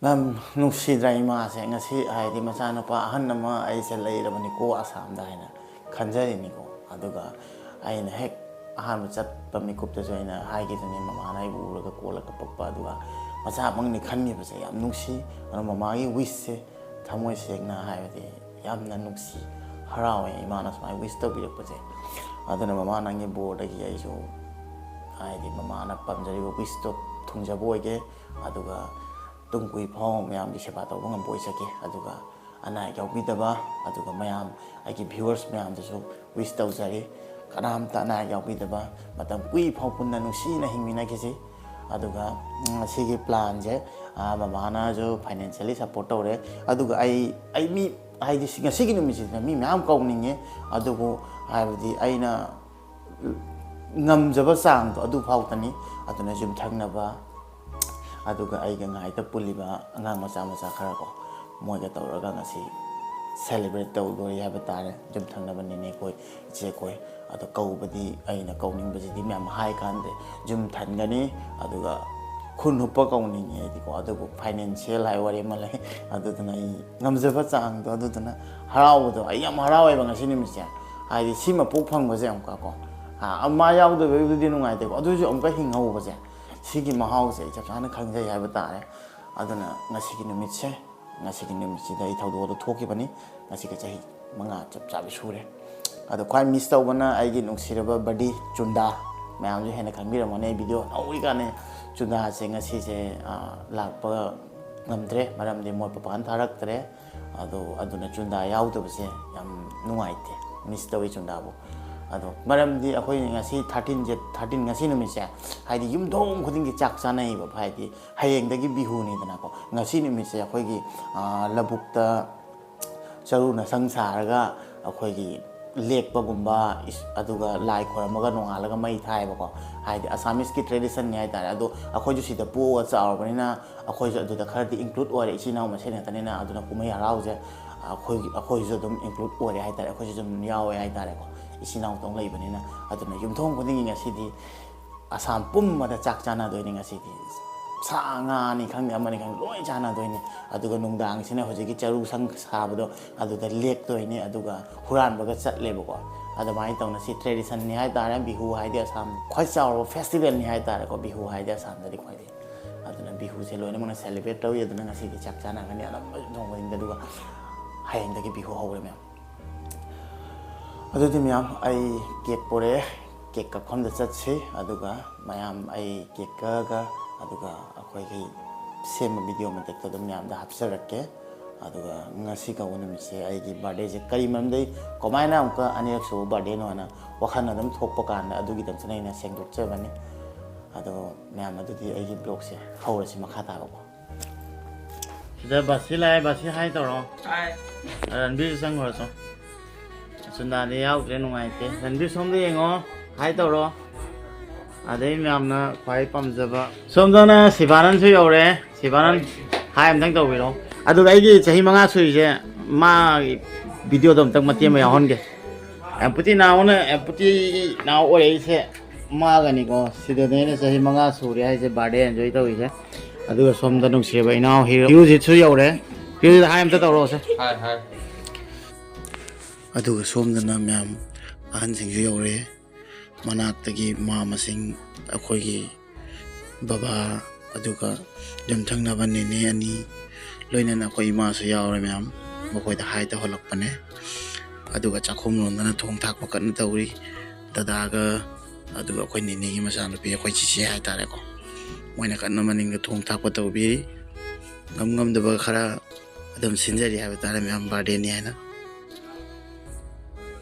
ꯃꯦꯝ, ꯅꯨꯡꯁꯤꯗ꯭ꯔꯥ ꯏꯃꯥꯁꯦ? ꯉꯁꯤ ꯍꯥꯏꯗꯤ ꯃꯆꯥꯅꯨꯄꯥ ꯑꯍꯟ ꯑꯃ ꯑꯩꯁꯦ ꯂꯩꯔꯕꯅꯤꯀꯣ ꯑꯁꯥꯝꯗ ꯍꯥꯏꯅ ꯈꯟꯖꯔꯤꯅꯤꯀꯣ꯫ ꯑꯗꯨꯒ ꯑꯩꯅ ꯍꯦꯛ ꯑꯍꯥꯟꯕ ꯆꯠꯄ ꯃꯤꯀꯨꯞꯇꯁꯨ ꯑꯩꯅ ꯍꯥꯏꯈꯤꯗꯨꯅꯤ, ꯃꯃꯥꯅ ꯑꯩꯕꯨ ꯎꯔꯒ ꯀꯣꯜꯂ ꯀꯞꯄꯛꯄ꯫ ꯑꯗꯨꯒ ꯃꯆꯥꯃꯛꯅꯤ ꯈꯟꯈꯤꯕꯁꯦ ꯌꯥꯝ ꯅꯨꯡꯁꯤ꯫ ꯑꯗꯨꯅ ꯃꯃꯥꯒꯤ ꯋꯤꯁꯁꯦ ꯊꯃꯣꯏ ꯁꯦꯡꯅ ꯍꯥꯏꯕꯗꯤ ꯌꯥꯝꯅ ꯅꯨꯡꯁꯤ, ꯍꯔꯥꯎꯋꯦ ꯏꯃꯥꯅ ꯁꯨꯃꯥꯏꯅ ꯋꯤꯁ ꯇꯧꯕꯤꯔꯛꯄꯁꯦ꯫ ꯑꯗꯨꯅ ꯃꯃꯥ, ꯅꯪꯒꯤ ꯕꯣꯔꯗꯒꯤ ꯑꯩꯁꯨ ꯍꯥꯏꯗꯤ ꯃꯃꯥꯅ ꯄꯥꯝꯖꯔꯤꯕ ꯋꯤꯁꯇꯣ ꯊꯨꯡꯖꯕ ꯑꯣꯏꯒꯦ꯫ ꯑꯗꯨꯒ ꯇꯨꯡ ꯀꯨꯏ ꯐꯥꯎ ꯃꯌꯥꯝꯒꯤ ꯁꯦꯕꯥ ꯇꯧꯕ ꯉꯝꯕ ꯑꯣꯏꯖꯒꯦ꯫ ꯑꯗꯨꯒ ꯑꯅꯥ ꯑꯌꯦꯛ ꯌꯥꯎꯕꯤꯗꯕ, ꯑꯗꯨꯒ ꯃꯌꯥꯝ ꯑꯩꯒꯤ ꯚ꯭ꯌꯨꯋꯔꯁ ꯃꯌꯥꯝꯗꯁꯨ ꯋꯤꯁ ꯇꯧꯖꯔꯤ, ꯀꯅꯥꯝꯇ ꯑꯅꯥ ꯑꯌꯦꯛ ꯌꯥꯎꯕꯤꯗꯕ, ꯃꯇꯝ ꯀꯨꯏ ꯐꯥꯎ ꯄꯨꯟꯅ ꯅꯨꯡꯁꯤꯅ ꯍꯤꯡꯃꯤꯟꯅꯈꯤꯁꯤ꯫ ꯑꯗꯨꯒ ꯎꯝ, ꯁꯤꯒꯤ ꯄ꯭ꯂꯥꯟꯁꯦ, ꯑ, ꯃꯃꯥꯅꯁꯨ ꯐꯥꯏꯅꯥꯟꯁꯤꯌꯦꯜꯂꯤ ꯁꯞꯄꯣꯔꯠ ꯇꯧꯔꯦ꯫ ꯑꯗꯨꯒ ꯑꯩ ꯑꯩ ꯃꯤ ꯍꯥꯏꯗꯤ ꯁꯤ- ꯉꯁꯤꯒꯤ ꯅꯨꯃꯤꯠꯁꯤꯗ ꯃꯤ ꯃꯌꯥꯝ ꯀꯧꯅꯤꯡꯉꯦ, ꯑꯗꯨꯕꯨ ꯍꯥꯏꯕꯗꯤ ꯑꯩꯅ ꯉꯝꯖꯕ ꯆꯥꯡꯗꯣ ꯑꯗꯨ ꯐꯥꯎꯗꯅꯤ꯫ ꯑꯗꯨꯅ ꯌꯨꯝꯊꯪꯅꯕ, ꯑꯗꯨꯒ ꯑꯩꯒ ꯉꯥꯏꯗ ꯄꯨꯜꯂꯤꯕ ꯑꯉꯥꯡ ꯃꯆꯥ ꯃꯆꯥ ꯈꯔ ꯀꯣ, ꯃꯣꯏꯒ ꯇꯧꯔꯒ ꯉꯁꯤ ꯁꯦꯂꯦꯕ꯭ꯔꯦꯠ ꯇꯧꯗꯣꯔꯤ ꯍꯥꯏꯕ ꯇꯥꯔꯦ꯫ ꯌꯨꯝꯊꯪꯅꯕ ꯅꯦꯅꯦꯈꯣꯏ, ꯏꯆꯦꯈꯣꯏ, ꯑꯗꯣ ꯀꯧꯕꯗꯤ ꯑꯩꯅ ꯀꯧꯅꯤꯡꯕꯁꯤꯗꯤ ꯃꯌꯥꯝ ꯍꯥꯏ ꯀꯥꯟꯗ ꯌꯨꯝ ꯊꯟꯒꯅꯤ꯫ ꯑꯗꯨꯒ ꯈꯨꯟ ꯍꯨꯞꯄ ꯀꯧꯅꯤꯡꯉꯤ ꯑꯩꯗꯤꯀꯣ꯫ ꯑꯗꯨꯕꯨ ꯐꯥꯏꯅꯥꯟꯁꯤꯌꯦꯜ ꯍꯥꯏ ꯋꯥꯔꯤ ꯑꯃ ꯂꯩ, ꯑꯗꯨꯗꯨꯅ ꯑꯩ ꯉꯝꯖꯕ ꯆꯥꯡꯗꯣ, ꯑꯗꯨꯗꯨꯅ ꯍꯔꯥꯎꯕꯗꯣ, ꯑꯩ ꯌꯥꯝ ꯍꯔꯥꯎꯋꯦꯕ ꯉꯁꯤ ꯅꯨꯃꯤꯠꯁꯦ꯫ ꯍꯥꯏꯗꯤ ꯁꯤꯃ ꯄꯣꯛ ꯐꯪꯕꯁꯦ ꯑꯃꯨꯛꯀ ꯀꯣ, ꯑꯥ, ꯃꯥ ꯌꯥꯎꯗꯕꯩꯕꯨꯗꯤ ꯅꯨꯡꯉꯥꯏꯇꯦꯀꯣ, ꯑꯗꯨꯑꯣꯏꯁꯨ ꯑꯃꯨꯛꯀ ꯍꯤꯡꯍꯧꯕꯁꯦ, ꯁꯤꯒꯤ ꯃꯍꯥꯎꯁꯦ ꯑꯩ ꯆꯞ ꯆꯥꯅ ꯈꯪꯖꯩ ꯍꯥꯏꯕ ꯇꯥꯔꯦ꯫ ꯑꯗꯨꯅ ꯉꯁꯤꯒꯤ ꯅꯨꯃꯤꯠꯁꯦ, ꯉꯁꯤꯒꯤ ꯅꯨꯃꯤꯠꯁꯤꯗ ꯑꯩ ꯊꯧꯗꯣꯛ ꯑꯗꯨ ꯊꯣꯛꯈꯤꯕꯅꯤ꯫ ꯉꯁꯤꯒ ꯆꯍꯤ ꯃꯉꯥ ꯆꯞ ꯆꯥꯕꯤ ꯁꯨꯔꯦ꯫ ꯑꯗꯣ ꯈ꯭ꯋꯥꯏ ꯃꯤꯁ ꯇꯧꯕꯅ ꯑꯩꯒꯤ ꯅꯨꯡꯁꯤꯔꯕ ꯕꯗꯤ ꯆꯨꯟꯗꯥ, ꯃꯌꯥꯝꯁꯨ ꯍꯦꯟꯅ ꯈꯪꯕꯤꯔꯝꯒꯅꯤ ꯑꯩ ꯚꯤꯗꯤꯑꯣ ꯅꯧꯔꯤꯀꯥꯟꯗ꯫ ꯆꯨꯟꯗꯥꯁꯦ ꯉꯁꯤꯁꯦ, ꯑꯥ, ꯂꯥꯛꯄ ꯉꯝꯗ꯭ꯔꯦ, ꯃꯔꯝꯗꯤ ꯃꯣꯏ ꯄꯄꯥꯅ ꯊꯥꯔꯛꯇ꯭ꯔꯦ꯫ ꯑꯗꯣ ꯑꯗꯨꯅ ꯆꯨꯟꯗꯥ ꯌꯥꯎꯗꯕꯁꯦ ꯌꯥꯝ ꯅꯨꯡꯉꯥꯏꯇꯦ, ꯃꯤꯁ ꯇꯧꯋꯤ ꯆꯨꯟꯗꯥꯕꯨ꯫ ꯑꯗꯣ ꯃꯔꯝꯗꯤ ꯑꯩꯈꯣꯏ ꯉꯁꯤ ꯊꯥꯔꯇꯤꯟꯁꯦ, ꯊꯥꯔꯇꯤꯟ ꯉꯁꯤ ꯅꯨꯃꯤꯠꯁꯦ, ꯍꯥꯏꯗꯤ ꯌꯨꯝꯊꯣꯡ ꯈꯨꯗꯤꯡꯒꯤ ꯆꯥꯛ ꯆꯥꯅꯩꯌꯦꯕ, ꯍꯥꯏꯗꯤ ꯍꯌꯦꯡꯗꯒꯤ ꯕꯤꯍꯨꯅꯤꯗꯅꯀꯣ꯫ ꯉꯁꯤ ꯅꯨꯃꯤꯠꯁꯦ ꯑꯩꯈꯣꯏꯒꯤ, ꯑꯥ, ꯂꯧꯕꯨꯛꯇ ꯆꯔꯨꯅ ꯁꯪ ꯁꯥꯔꯒ ꯑꯩꯈꯣꯏꯒꯤ ꯂꯦꯛꯄꯒꯨꯝꯕ, ꯏꯁ-, ꯑꯗꯨꯒ ꯂꯥꯏ ꯈꯣꯏꯔꯝꯃꯒ ꯅꯣꯡꯉꯥꯜꯂꯒ ꯃꯩ ꯊꯥꯏꯌꯦꯕꯀꯣ꯫ ꯍꯥꯏꯗꯤ ꯑꯁꯥꯃꯤꯁꯀꯤ ꯇ꯭ꯔꯦꯗꯤꯁꯟꯅꯤ ꯍꯥꯏꯇꯥꯔꯦ꯫ ꯑꯗꯣ ꯑꯩꯈꯣꯏꯁꯨ ꯁꯤꯗ ꯄꯣꯛꯑꯒ ꯆꯥꯎꯔꯕꯅꯤꯅ ꯑꯩꯈꯣꯏꯁꯨ ꯑꯗꯨꯗ ꯈꯔꯗꯤ ꯏꯟꯀ꯭ꯂꯨꯗ ꯑꯣꯏꯔꯦ, ꯏꯆꯤꯟ ꯏꯅꯥꯎ ꯃꯁꯦꯟ ꯉꯥꯛꯇꯅꯤꯅ꯫ ꯑꯗꯨꯅ ꯀꯨꯝꯍꯩ ꯍꯔꯥꯎꯁꯦ ꯑꯩꯈꯣꯏꯒꯤ, ꯑꯩꯈꯣꯏꯁꯨ ꯑꯗꯨꯝ ꯏꯟꯀ꯭ꯂꯨꯗ ꯑꯣꯏꯔꯦ ꯍꯥꯏꯇꯥꯔꯦ, ꯑꯩꯈꯣꯏꯁꯨ ꯑꯗꯨꯝ ꯌꯥꯎꯋꯦ ꯍꯥꯏꯇꯥꯔꯦꯀꯣ, ꯏꯆꯤꯟ ꯏꯅꯥꯎꯇꯪ ꯂꯩꯕꯅꯤꯅ꯫ ꯑꯗꯨꯅ ꯌꯨꯝꯊꯣꯡ ꯈꯨꯗꯤꯡꯒꯤ ꯉꯁꯤꯗꯤ ꯑꯁꯥꯝ ꯄꯨꯝꯕꯗ ꯆꯥꯛ ꯆꯥꯅꯗꯣꯏꯅꯤ ꯉꯁꯤꯗꯤ꯫ ꯁꯥ ꯉꯥꯅꯤ ꯈꯪꯗꯦ, ꯑꯃꯅꯤ ꯈꯪꯗꯦ, ꯂꯣꯏ ꯆꯥꯅꯗꯣꯏꯅꯤ꯫ ꯑꯗꯨꯒ ꯅꯨꯡꯗꯥꯡꯁꯤꯅ ꯍꯧꯖꯤꯛꯀꯤ ꯆꯔꯨ ꯁꯪ ꯁꯥꯕꯗꯣ ꯑꯗꯨꯗ ꯂꯦꯛꯇꯣꯏꯅꯤ, ꯑꯗꯨꯒ ꯍꯨꯔꯥꯟꯕꯒ ꯆꯠꯂꯦꯕꯀꯣ꯫ ꯑꯗꯨꯃꯥꯏꯅ ꯇꯧꯅ ꯁꯤ ꯇ꯭ꯔꯦꯗꯤꯁꯟꯅꯤ ꯍꯥꯏꯇꯥꯔꯦ꯫ ꯕꯤꯍꯨ ꯍꯥꯏꯗꯤ ꯑꯁꯥꯝ ꯈ꯭ꯋꯥꯏ ꯆꯥꯎꯔꯕ ꯐꯦꯁꯇꯤꯚꯦꯜꯅꯤ ꯍꯥꯏꯇꯥꯔꯦꯀꯣ, ꯕꯤꯍꯨ ꯍꯥꯏꯗꯤ ꯑꯁꯥꯝꯗꯗꯤ ꯈ꯭ꯋꯥꯏꯗꯒꯤ꯫ ꯑꯗꯨꯅ ꯕꯤꯍꯨꯁꯦ ꯂꯣꯏꯅꯃꯛꯅ ꯁꯦꯂꯦꯕ꯭ꯔꯦꯠ ꯇꯧꯏ꯫ ꯑꯗꯨꯅ ꯉꯁꯤꯗꯤ ꯆꯥꯛ ꯆꯥꯅꯒꯅꯤ ꯑꯅꯝꯕ ꯌꯨꯝꯊꯣꯡ ꯈꯨꯗꯤꯡꯗ, ꯑꯗꯨꯒ ꯍꯌꯦꯡꯗꯒꯤ ꯕꯤꯍꯨ ꯍꯧꯔꯦ ꯃꯌꯥꯝ꯫ ꯑꯗꯨꯗꯤ ꯃꯌꯥꯝ, ꯑꯩ ꯀꯦꯛ ꯄꯣꯔꯛꯑꯦ, ꯀꯦꯛ ꯀꯛꯐꯝꯗ ꯆꯠꯁꯤ꯫ ꯑꯗꯨꯒ ꯃꯌꯥꯝ, ꯑꯩ ꯀꯦꯛ ꯀꯛꯑꯒ ꯑꯗꯨꯒ ꯑꯩꯈꯣꯏꯒꯤ ꯁꯦꯝꯕ ꯚꯤꯗꯤꯑꯣ ꯃꯇꯦꯛꯇꯣ ꯑꯗꯨꯝ ꯃꯌꯥꯝꯗ ꯍꯥꯞꯆꯔꯛꯀꯦ꯫ ꯑꯗꯨꯒ ꯉꯁꯤ ꯀꯧꯕ ꯅꯨꯃꯤꯠꯁꯦ ꯑꯩꯒꯤ ꯕꯥꯔꯗꯦꯁꯦ ꯀꯔꯤ ꯃꯔꯝꯗꯒꯤ, ꯀꯃꯥꯏꯅ ꯑꯃꯨꯛꯀ ꯑꯅꯤꯔꯛꯁꯨꯕ ꯕꯥꯔꯗꯦꯅꯣ ꯍꯥꯏꯅ ꯋꯥꯈꯜ ꯑꯗꯨꯝ ꯊꯣꯛꯄ ꯀꯥꯟꯗ ꯑꯗꯨꯒꯤꯗꯃꯛꯇꯅ ꯑꯩꯅ ꯁꯦꯡꯗꯣꯛꯆꯕꯅꯤ꯫ ꯑꯗꯣ ꯃꯌꯥꯝ, ꯑꯗꯨꯗꯤ ꯑꯩꯒꯤ ꯕ꯭ꯂꯣꯒꯁꯦ ꯍꯧꯔꯁꯤ ꯃꯈꯥ ꯇꯥꯕꯀꯣ꯫ ꯁꯤꯗ ꯕꯥꯁꯤ ꯂꯥꯛꯑꯦ, ꯕꯥꯁꯤ ꯍꯥꯏ ꯇꯧꯔꯣ꯫ ꯍꯥꯏ꯫ ꯔꯟꯕꯤꯔꯁꯨ ꯆꯪꯈ꯭ꯔꯣ ꯆꯣ꯫ ꯆꯨꯟꯗꯥꯗꯤ ꯌꯥꯎꯗ꯭ꯔꯦ, ꯅꯨꯡꯉꯥꯏꯇꯦ꯫ ꯔꯟꯕꯤꯔ ꯁꯣꯝꯗ ꯌꯦꯡꯉꯣ, ꯍꯥꯏ ꯇꯧꯔꯣ꯫ ꯑꯗꯩ ꯃꯌꯥꯝꯅ ꯈ꯭ꯋꯥꯏ ꯄꯥꯝꯖꯕ ꯁꯣꯝꯗꯅ ꯁꯤꯕꯥꯅꯟꯁꯨ ꯌꯧꯔꯦ꯫ ꯁꯤꯕꯥꯅꯟ, ꯍꯥꯏ ꯑꯝꯇꯪ ꯇꯧꯕꯤꯔꯣ꯫ ꯑꯗꯨꯒ ꯑꯩꯒꯤ ꯆꯍꯤ ꯃꯉꯥ ꯁꯨꯔꯤꯁꯦ ꯃꯥꯒꯤ ꯚꯤꯗꯤꯑꯣꯗꯣ ꯑꯝꯇꯪ ꯃꯇꯦꯛ ꯑꯃ ꯌꯥꯎꯍꯟꯒꯦ꯫ ꯑꯦꯝꯄꯨꯇꯤ ꯅꯥꯎꯅ, ꯑꯦꯝꯄꯨꯇꯤ ꯅꯥꯎ ꯑꯣꯏꯔꯛꯏꯁꯦ ꯃꯥꯒꯅꯤꯀꯣ, ꯁꯤꯗꯅꯦ ꯑꯩꯅ ꯆꯍꯤ ꯃꯉꯥ ꯁꯨꯔꯦ ꯍꯥꯏꯁꯦ, ꯕꯥꯔꯗꯦ ꯑꯦꯟꯖꯣꯏ ꯇꯧꯔꯤꯁꯦ꯫ ꯑꯗꯨꯒ ꯁꯣꯝꯗ ꯅꯨꯡꯁꯤꯕ ꯏꯅꯥꯎ ꯍꯤꯔꯣ ꯍꯤꯔꯨꯖꯤꯠꯁꯨ ꯌꯧꯔꯦ꯫ ꯍꯤꯔꯨꯖꯤꯠ ꯍꯥꯏ ꯑꯝꯇ ꯇꯧꯔꯛꯑꯣꯁꯦ꯫ ꯍꯥꯏ, ꯍꯥꯏ꯫ ꯑꯗꯨꯒ ꯁꯣꯝꯗꯅ ꯃꯌꯥꯝ ꯑꯍꯟꯁꯤꯡꯁꯨ ꯌꯧꯔꯦ꯫ ꯃꯅꯥꯛꯇꯒꯤ ꯃꯥꯃꯁꯤꯡ, ꯑꯩꯈꯣꯏꯒꯤ ꯕꯕꯥ, ꯑꯗꯨꯒ ꯌꯨꯝꯊꯪꯅꯕ ꯅꯦꯅꯦ ꯑꯅꯤ, ꯂꯣꯏꯅꯅ ꯑꯩꯈꯣꯏ ꯏꯃꯥꯁꯨ ꯌꯥꯎꯔꯦ ꯃꯌꯥꯝ꯫ ꯃꯈꯣꯏꯗ ꯍꯥꯏ ꯇꯧꯍꯜꯂꯛꯄꯅꯦ꯫ ꯑꯗꯨꯒ ꯆꯥꯛꯈꯨꯝ ꯂꯣꯝꯗꯅ ꯊꯣꯡ ꯊꯥꯛꯄ ꯀꯟꯅ ꯇꯧꯔꯤ꯫ ꯗꯗꯥꯒ ꯑꯗꯨꯒ ꯑꯩꯈꯣꯏ ꯅꯦꯅꯦꯒꯤ ꯃꯆꯥꯅꯨꯄꯤ, ꯑꯩꯈꯣꯏ ꯆꯤꯆꯦ ꯍꯥꯏꯇꯥꯔꯦꯀꯣ, ꯃꯣꯏꯅ ꯀꯟꯅ ꯃꯅꯤꯡꯗ ꯊꯣꯡ ꯊꯥꯛꯄ ꯇꯧꯕꯤꯔꯤ꯫ ꯉꯝ ꯉꯝꯗꯕ ꯈꯔ ꯑꯗꯨꯝ ꯁꯤꯟꯖꯔꯤ ꯍꯥꯏꯕ ꯇꯥꯔꯦ ꯃꯌꯥꯝ, ꯕꯥꯔꯗꯦꯅꯤ ꯍꯥꯏꯅ꯫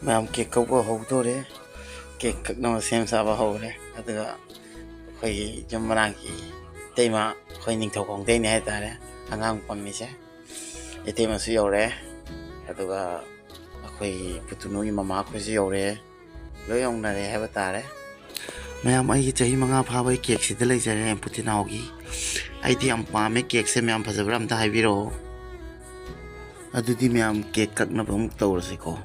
ꯃꯌꯥꯝ ꯀꯦꯛ ꯀꯛꯄ ꯍꯧꯗꯣꯔꯦ꯫ ꯀꯦꯛ ꯀꯛꯅꯕ ꯁꯦꯝ ꯁꯥꯕ ꯍꯧꯔꯦ꯫ ꯑꯗꯨꯒ ꯑꯩꯈꯣꯏꯒꯤ ꯌꯨꯝ ꯃꯅꯥꯛꯀꯤ ꯏꯇꯩꯃ, ꯑꯩꯈꯣꯏ ꯅꯤꯡꯊꯧꯈꯣꯡꯗꯩꯅꯦ ꯍꯥꯏꯇꯥꯔꯦ, ꯑꯉꯥꯡ ꯄꯝꯃꯤꯁꯦ꯫ ꯏꯇꯩꯃꯁꯨ ꯌꯧꯔꯦ꯫ ꯑꯗꯨꯒ ꯑꯩꯈꯣꯏꯒꯤ ꯄꯨꯇꯨꯅꯨꯒꯤ ꯃꯃꯥ ꯑꯩꯈꯣꯏꯁꯨ ꯌꯧꯔꯦ꯫ ꯂꯣꯏ ꯌꯧꯅꯔꯦ ꯍꯥꯏꯕ ꯇꯥꯔꯦ꯫ ꯃꯌꯥꯝ, ꯑꯩꯒꯤ ꯆꯍꯤ ꯃꯉꯥ ꯐꯥꯕꯒꯤ ꯀꯦꯛꯁꯤꯗ ꯂꯩꯖꯔꯦ, ꯄꯨꯊꯤꯅꯥꯎꯒꯤ꯫ ꯑꯩꯗꯤ ꯌꯥꯝ ꯄꯥꯝꯃꯦ ꯀꯦꯛꯁꯦ꯫ ꯃꯌꯥꯝ, ꯐꯖꯕ꯭ꯔꯥ ꯑꯝꯇ ꯍꯥꯏꯕꯤꯔꯛꯑꯣ꯫ ꯑꯗꯨꯗꯤ ꯃꯌꯥꯝ, ꯀꯦꯛ ꯀꯛꯅꯕ ꯑꯃꯨꯛ ꯇꯧꯔꯁꯤꯀꯣ꯫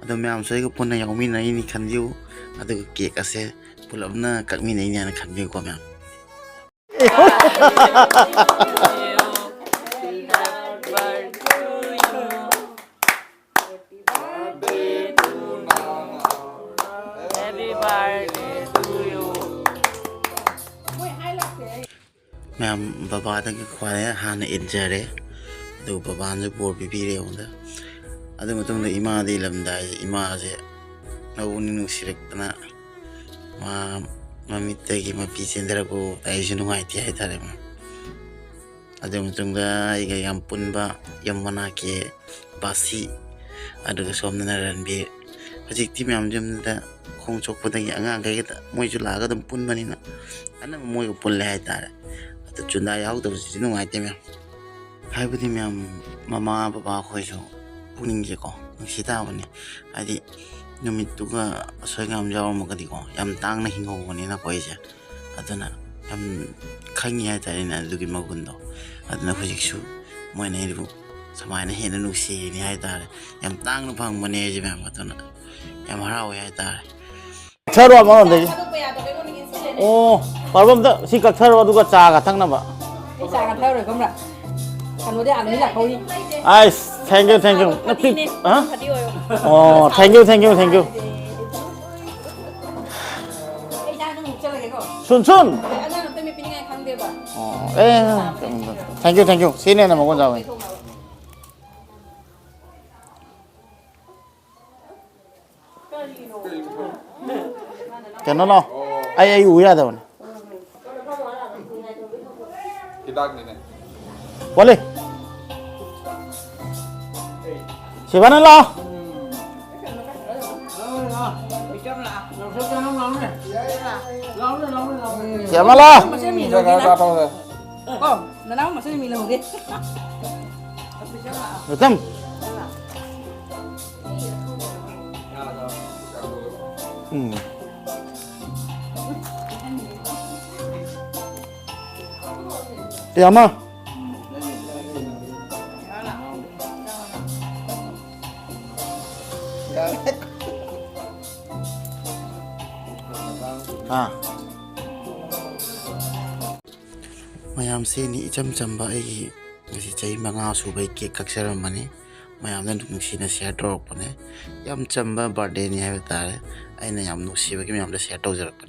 ꯑꯗꯣ ꯃꯌꯥꯝꯁꯨ ꯑꯩꯒ ꯄꯨꯟꯅ ꯌꯥꯎꯃꯤꯟꯅꯔꯤꯅꯤ ꯈꯟꯕꯤꯌꯨ꯫ ꯑꯗꯨꯒ ꯀꯦꯛ ꯑꯁꯦ ꯄꯨꯂꯞꯅ ꯀꯛꯃꯤꯟꯅꯩꯅꯦ ꯍꯥꯏꯅ ꯈꯟꯕꯤꯌꯨꯀꯣ ꯃꯌꯥꯝ꯫ ꯃꯌꯥꯝ, ꯕꯕꯥꯗꯒꯤ ꯈ꯭ꯋꯥꯏ ꯍꯥꯟꯅ ꯏꯟꯖꯔꯦ꯫ ꯑꯗꯨꯒ ꯕꯕꯥꯅꯁꯨ ꯕꯣꯔ ꯄꯤꯕꯤꯔꯦ ꯑꯩꯉꯣꯟꯗ꯫ ꯑꯗꯨ ꯃꯇꯨꯡꯗ ꯏꯃꯥꯗ ꯏꯜꯂꯝꯗꯥꯏꯁꯦ, ꯏꯃꯥꯁꯦ ꯅꯕꯨꯛꯅꯤꯡ ꯅꯨꯡꯁꯤꯔꯛꯇꯅ ꯃꯥ ꯃꯃꯤꯠꯇꯒꯤ ꯃꯄꯤ ꯆꯦꯟꯊꯔꯛꯄ ꯎꯕꯗ ꯑꯩꯁꯨ ꯅꯨꯡꯉꯥꯏꯇꯦ ꯍꯥꯏꯇꯥꯔꯦ ꯃꯌꯥꯝ꯫ ꯑꯗꯨ ꯃꯇꯨꯡꯗ ꯑꯩꯒ ꯌꯥꯝ ꯄꯨꯟꯕ ꯌꯨꯝ ꯃꯅꯥꯛꯀꯤ ꯕꯥꯁꯤ, ꯑꯗꯨꯒ ꯁꯣꯝꯗꯅ ꯔꯟꯕꯤꯔ꯫ ꯍꯧꯖꯤꯛꯇꯤ ꯃꯌꯥꯝ ꯌꯨꯝꯗ ꯈꯣꯡ ꯁꯣꯛꯄꯗꯒꯤ ꯑꯉꯥꯡꯈꯩꯒ ꯃꯣꯏꯁꯨ ꯂꯥꯛꯑꯒ ꯑꯗꯨꯝ ꯄꯨꯟꯕꯅꯤꯅ ꯑꯅꯝꯕ ꯃꯣꯏꯒ ꯄꯨꯜꯂꯦ ꯍꯥꯏꯇꯥꯔꯦ꯫ ꯑꯗꯨ ꯆꯨꯟꯗꯥ ꯌꯥꯎꯗꯕꯁꯤꯗꯤ ꯅꯨꯡꯉꯥꯏꯇꯦ ꯃꯌꯥꯝ꯫ ꯍꯥꯏꯕꯗꯤ ꯃꯌꯥꯝ, ꯃꯃꯥ ꯕꯕꯥ ꯑꯩꯈꯣꯏꯁꯨ ꯄꯨꯛꯅꯤꯡꯁꯦꯀꯣ ꯅꯨꯡꯁꯤ ꯇꯥꯕꯅꯤ꯫ ꯍꯥꯏꯗꯤ ꯅꯨꯃꯤꯠꯇꯨꯒ ꯑꯁꯣꯏ ꯑꯉꯥꯝ ꯌꯥꯎꯔꯝꯃꯒꯗꯤꯀꯣ, ꯌꯥꯝ ꯇꯥꯡꯅ ꯍꯤꯡꯍꯧꯕꯅꯤꯅꯀꯣ ꯑꯩꯁꯦ꯫ ꯑꯗꯨꯅ ꯌꯥꯝ ꯈꯪꯉꯤ ꯍꯥꯏꯇꯥꯔꯦꯅꯦ ꯑꯗꯨꯒꯤ ꯃꯒꯨꯟꯗꯣ꯫ ꯑꯗꯨꯅ ꯍꯧꯖꯤꯛꯁꯨ ꯃꯣꯏꯅ ꯑꯩꯕꯨ ꯁꯨꯃꯥꯏꯅ ꯍꯦꯟꯅ ꯅꯨꯡꯁꯤꯔꯤꯅꯤ ꯍꯥꯏꯇꯥꯔꯦ꯫ ꯌꯥꯝ ꯇꯥꯡꯅ ꯐꯪꯕꯅꯦ ꯑꯩꯁꯦ ꯃꯌꯥꯝ, ꯑꯗꯨꯅ ꯌꯥꯝ ꯍꯔꯥꯎꯋꯦ ꯍꯥꯏꯇꯥꯔꯦ꯫ ꯊꯔꯣ ꯑꯃꯔꯣꯝꯗꯒꯤ꯫ ꯑꯣ, ꯄꯥꯔꯕꯝꯗ ꯁꯤ ꯀꯛꯊꯔꯣ, ꯑꯗꯨꯒ ꯆꯥꯒ ꯊꯛꯅꯕ꯫ ꯑꯩ ꯆꯥꯒ ꯊꯛꯑꯔꯣꯏ, ꯈꯪꯕ꯭ꯔꯥ? ꯀꯩꯅꯣꯗꯤ ꯑꯥꯂꯨ ꯂꯥꯛꯍꯧꯔꯤ꯫ ꯑꯁ, thank you, thank you꯫ ꯅꯪ ꯐꯤ-, ꯐꯗꯤꯅꯦ, ꯍꯥ? ꯐꯗꯤ ꯑꯣꯏꯌꯣ꯫ ꯑꯣ, thank you, thank you, thank you꯫ ꯑꯩ ꯏꯆꯥ ꯑꯗꯨꯝ ꯃꯨꯛꯆꯜꯂꯒꯦꯀꯣ꯫ ꯁꯨꯟ, ꯁꯨꯟ꯫ ꯑꯉꯥꯡ ꯑꯝꯇ ꯃꯤ ꯄꯤꯅꯤꯡꯉꯥꯏ ꯈꯪꯗꯦꯕ꯫ ꯑꯣ, ꯑꯦ, thank you, thank you꯫ ꯁꯤꯅ ꯍꯦꯟꯅ ꯃꯒꯨꯟ ꯆꯥꯎꯋꯦ꯫ ꯀꯩꯅꯣ ꯂꯥꯎ꯫ ꯑꯩ, ꯑꯩ ꯎ ꯌꯥꯗꯕꯅꯦ꯫ ꯍꯤꯗꯥꯛꯅꯤꯅꯦ꯫ ꯋꯥꯂꯦ꯫ ꯁꯤꯕꯥꯅ ꯂꯥꯎ꯫ ꯁꯤꯕꯥ ꯂꯥꯎ꯫ ꯀꯣ, ꯅꯅꯥꯎ ꯃꯆꯥ ꯃꯤ ꯂꯧꯒꯦ꯫ ꯒꯧꯇꯝ꯫ ꯎꯝ꯫ ꯑꯦ, ꯑꯃ꯫ ꯑꯥ꯫ ꯃꯌꯥꯝ, ꯁꯤꯅꯤ ꯏꯆꯝ ꯆꯝꯕ ꯑꯩꯒꯤ ꯉꯁꯤ ꯆꯍꯤ ꯃꯉꯥ ꯁꯨꯕꯩ ꯀꯦꯛ ꯀꯛꯆꯔꯝꯕꯅꯤ꯫ ꯃꯌꯥꯝꯗ ꯅꯨꯡꯁꯤꯅ ꯁꯤꯌꯔ ꯇꯧꯔꯛꯄꯅꯦ꯫ ꯌꯥꯝ ꯆꯝꯕ ꯕꯥꯔꯗꯦꯅꯤ ꯍꯥꯏꯕ ꯇꯥꯔꯦ꯫ ꯑꯩꯅ ꯌꯥꯝ ꯅꯨꯡꯁꯤꯕꯒꯤ ꯃꯌꯥꯝꯗ ꯁꯤꯌꯔ ꯇꯧꯖꯔꯛꯄꯅꯦ꯫